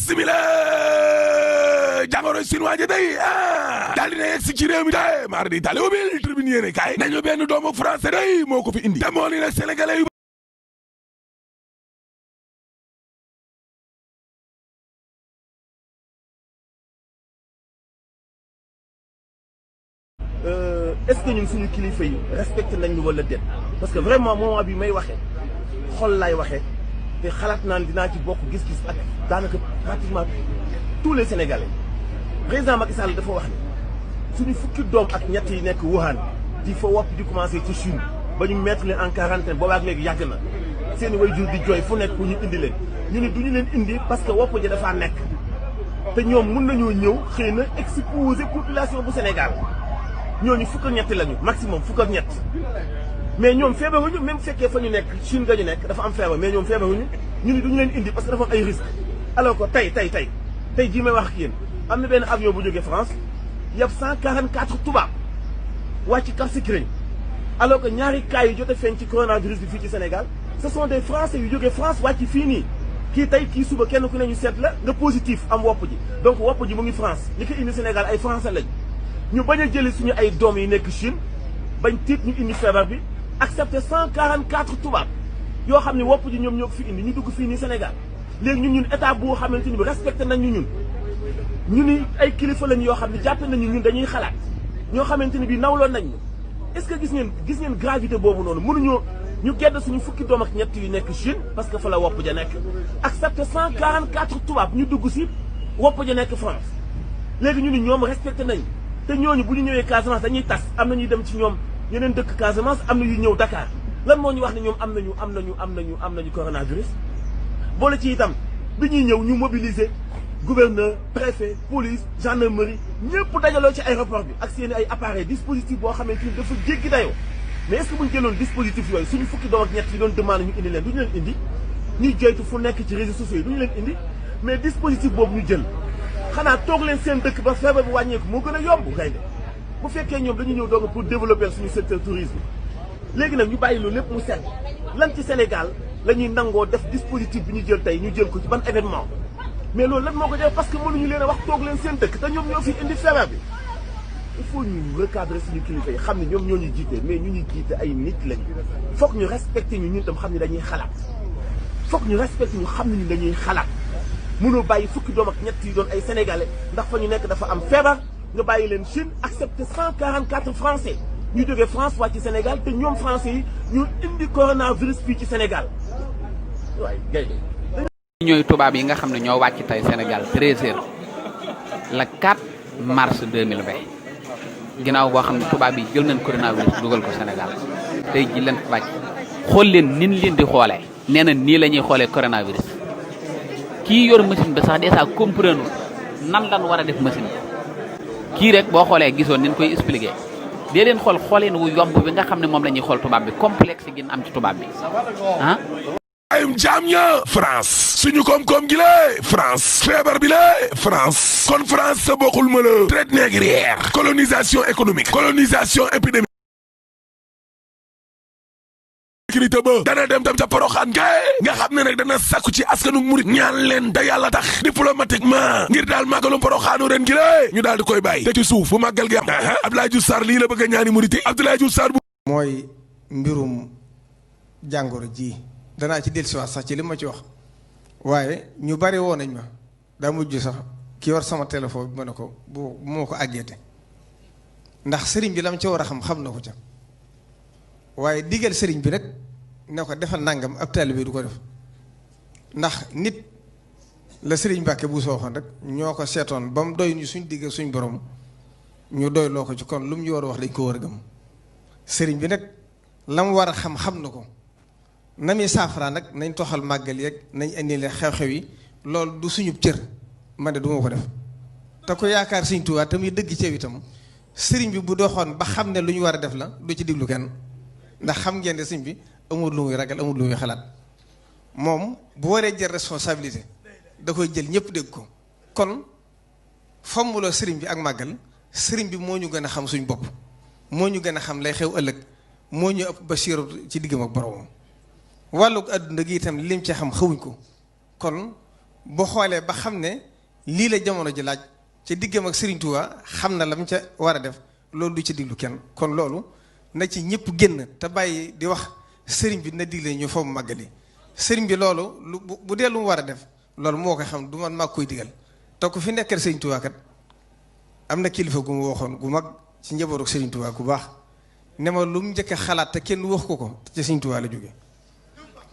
bismillah jàngoro chinois ji day daal dina yegg si ci réew mi day maar di tali ubil tribune yéene kaay nañu benn doomu français day moo ko fi indi te moo ni nag sénégalais yu est-ce que ñun suñu kilifa yi respecté nañ ñu wala déet parce que vraiment moment bi may waxee xol laay waxee te xalaat naan dinaa ci bokk gis-gis ak daanaka pratiquement tous les sénégalais président Macky Sall dafa wax ne suñu fukki doom ak ñett yi nekk Wuhan di fa wopp di commencé ci Chine ba ñu mettre leen en quarantaine boobaak léegi yàgg na seeni waajur di jooy fu nekk pour ñu indi leen ñu ne du ñu leen indi parce que wopp ji dafaa nekk te ñoom mun nañoo ñëw xëy na exposer population bu Sénégal ñooñu fukk ak ñett lañu maximum fukk ak ñett mais ñoom feebaruñu même fekkee fa ñu nekk Chine ga ñu nekk dafa am feebar mais ñoom feebaruñu ñu ni duñu leen indi parce que dafa am ay risques alors que tey jii may wax ak yéen am na benn avion bu jógee France yab 144 tubaab wàcc Cap Skirring alors que ñaari cas yu jot a feeñ ci coronavirus bi fii ci Sénégal ce sont des Français yu jógee France wàcc fii nii kii tey kii suba kenn ku ne ñu seet la nga positif am wopp ji donc wopp ji mu ngi France ñi ko indi Sénégal ay Français lañ ñu bañ a jëli suñu ay doom yi nekk Chine bañ tiit ñu indi feebar bi accepté 144 tubaab yoo xam ne wopp ji ñoom ñoo ko fi indi ñu dugg fii nii Sénégal léegi ñun état boo xamante ni bi respecté nañ ñu ni ay kilifa lañ yoo xam ne jàpp nañu ñun dañuy xalaat ñoo xamante ni bi nawloon nañ ñu est-ce que gis ngeen gravité boobu noonu mënuñoo ñu gedd suñu fukki doom ak ñett yu nekk Chine parce que fa la wopp ja nekk accepté 144 tubaab ñu dugg si wopp ja nekk France léegi ñu ni ñoom respecté nañ te ñooñu bu ñu ñëwee Casamance dañuy tas am na ñuy dem ci ñoom yeneen dëkk Casamance am na yu ñëw Dakar lan moo ñu wax ne ñoom am nañu coronavirus boole ci itam bi ñuy ñëw ñu mobiliser gouverneur préfet police gendarmerie ñëpp dajaloo ci aéroport bi ak seen ay appareil dispositif boo xamante ni dafa jéggi dayoo mais est-ce que bu ñu jëloon dispositif yooyu suñu fukki doom ak ñett yi doon demande ñu indi leen du ñu leen indi ñuy joytu fu nekk ci réseaux sociaux yi du ñu leen indi mais dispositif boobu ñu jël xanaa toog leen seen dëkk ba feebar bu wàññeeku moo gën a yomb gaynde bu fekkee ñoom dañu ñëw doog pour développer suñu secteur tourisme léegi nag ñu bàyyi loolu lépp mu set lan ci Sénégal la ñuy nangoo def dispositif bi ñu jël tey ñu jël ko ci ban événement mais loolu lan moo ko def parce que mënuñu leen a wax toog leen seen dëkk te ñoom ñoo fi indi feebar bi il faut ñu recadrer suñu kilifa yi xam ne ñoom ñoo ñu jiite mais ñu ñuy jiite ay nit lañu foog ñu respecté ñu ñun tam xam ne dañuy xalaat foog ñu respecté ñu xam ne ñu dañuy xalaat mënoo bàyyi fukki doom ak ñett yi doon ay sénégalais ndax fa ñu nekk dafa am feebar nga bàyyi leen Chine accepté 144 français ñu jógee France wàcc ci Sénégal te ñoom français yi ñu indi coronavirus fii ci Sénégal waaye gay ñooy tubaab yi nga xam ne ñoo wàcc tey Sénégal 13h le 4 mars 2020 ginnaaw boo xam ne tubaab yi jël nañ coronavirus dugal ko Sénégal tey ji leen wàcc xool leen nin leen di xoolee nee na nii la ñuy xoolee coronavirus kii yor machine bi sax déjà comprendre nan lan war a def machine bi kii rek boo xoolee gisoon ni ñu koy expliqué dee leen xool xooleen wu yomb bi nga xam ne moom la ñuy xool tubaab bi complexe gi am ci tubaab bi ah. ayum jaam ña France suñu koom-koom gi la France feebar bi la France kon France sa bokkul ma la traite négrière colonisation économique colonisation épidémique sécurité ba dana dem tam ca Poroxaan nga xam ne nag dana sàkku ci askanu murit ñaan leen da yàlla tax diplomatiquement ngir daal màggalu Poroxaanu ren gi la ñu daal di koy bàyyi te ci suuf bu màggal gi am Abdoulaye Diouf Sarr lii la bëgg a ñaani murit Abdoulaye Diouf Sarr bu mooy mbirum jàngoro ji danaa ci dellusiwaat sax ci li ma ci wax waaye ñu bari woo nañ ma daa mujj sax ki war sama téléphone bi ma ne ko bu moo ko àggeete ndax sëriñ bi la mu ca war a xam na ko ca waaye digal sëriñ bi rek ne ko defal nangam ab taalibe du ko def ndax nit la sëriñ Mbàkke bu sooxoon rek ñoo ko seetoon ba mu doy ñu suñ digg suñ borom ñu doy loo ko ci kon lu mu ñu war a wax dañ ko war a gëm sëriñ bi nag la mu war a xam na ko na muy saafara nag nañ toxal màggal yeeg nañ indi leen xew-xew yi loolu du suñu cër man de du ma ko def te ko yaakaar Sëriñ Tuubaa te muy dëgg ceew itam sëriñ bi bu doxoon ba xam ne lu ñu war a def la du ci diglu kenn ndax xam ngeen ne sëriñ bi amul lu muy ragal amul lu muy xalaat moom bu waree jël responsabilité da koy jël ñëpp dégg ko kon fommuloo sëriñ bi ak màggal sëriñ bi moo ñu gën a xam suñ bopp moo ñu gën a xam lay xew ëllëg moo ñu ëpp basiira ci diggam ak boromam wàllug àdduna gi itam lim ci xam xawuñ ko kon boo xoolee ba xam ne lii la jamono ji laaj ca diggam ak Serigne Touba xam na la mu ca war a def loolu du ci diglu kenn kon loolu na ci ñëpp génn te bàyyi di wax sëriñ bi na digle ñu foofu màggali sëriñ bi loolu lu bu dee lu mu war a def loolu moo koy xam du man maa koy digal te ku fi nekkal Serigne Touba kat am na kilifa gu mu waxoon gu mag ci njabootu Serigne Touba ku baax ne ma lu mu njëkk a xalaat te kenn wax ko te ci Serigne Touba la jóge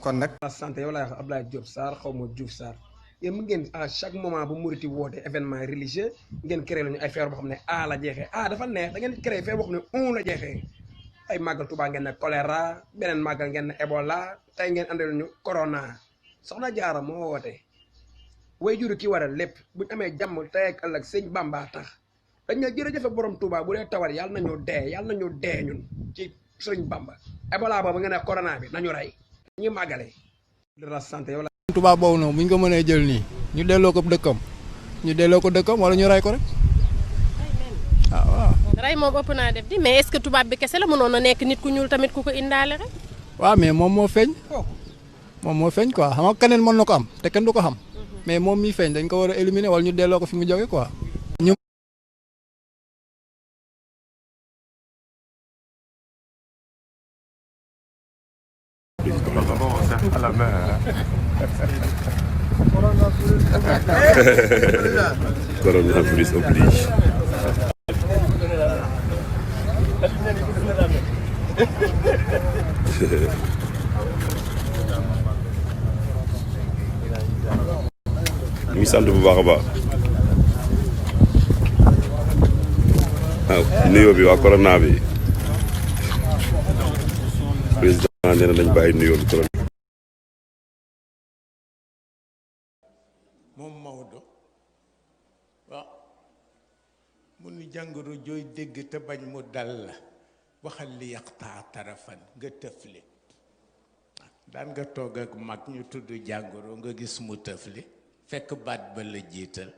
kon nag. sant yow laay wax Abdoulaye Diop Sarr xaw ma Diouf Sarr yéen mu ngeen à chaque moment bu Mouride woote événement religieux ngeen créé lañu ay feebar boo xam ne a la jeexee dafa neex da ngeen créé feebar boo xam ne la jeexee ay màggal Touba ngeen ne choléra beneen màggal ngeen ne Ebola tey ngeen andal ñu corona soxna Jaara moo woote way juru ki waral lépp buñ amee jàmm tey ak ëllëg sëñ Bamba tax dañ ne jërëjëfe borom Touba bu dee tawal yàlla nañu dee ñun ci sëñ Bamba Ebola boobu ngeen ne corona bi nañu rey ñu màggale de la santé yow la Touba boobu noonu bu ñu ko mënee jël nii ñu delloo ko dëkkam wala ñu ray ko rek waaw. ray moom ëpp naa def di mais est-ce que tubaab bi kese la mënoon a nekk nit ku ñuul tamit ku ko indaale rek. waaw mais moom moo feeñ quoi xam nga keneen mën na ko am te kenn du ko xam mais moom mi feeñ dañ ko war a éliminer wala ñu delloo ko fi mu jóge quoi. Coronavirus oblige. ñu ngi sant bu baax a baax. nuyoo bi waa corona bi président nee na dañ bàyyi nuyoo bi corona. moom Maodo waaw mu nu jàngoro jooy dégg te bañ mu dal la waxal li yaqtaa tarafan nga tëfli daan nga toog ak mag ñu tudd jàngoro nga gis mu tëfli fekk baat ba la jiital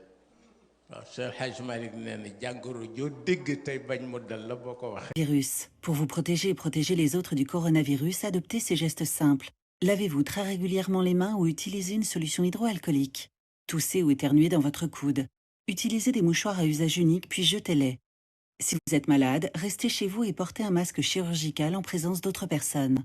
waaw Cheikh Hadj Malick nee na jàngoro joo dégg tey bañ mu dal la boo ko waxee. Virus. Pour vous protéger et protéger les autres du coronavirus, adoptez ces gestes simples. Lavez-vous très régulièrement les mains ou utilisez une solution hydroalcoolique. Toussez ou éternuez dans votre coude. Utilisez des mouchoirs à usage unique puis jetez-les. Si vous êtes malade, restez chez vous et portez un masque chirurgical en présence d'autres personnes.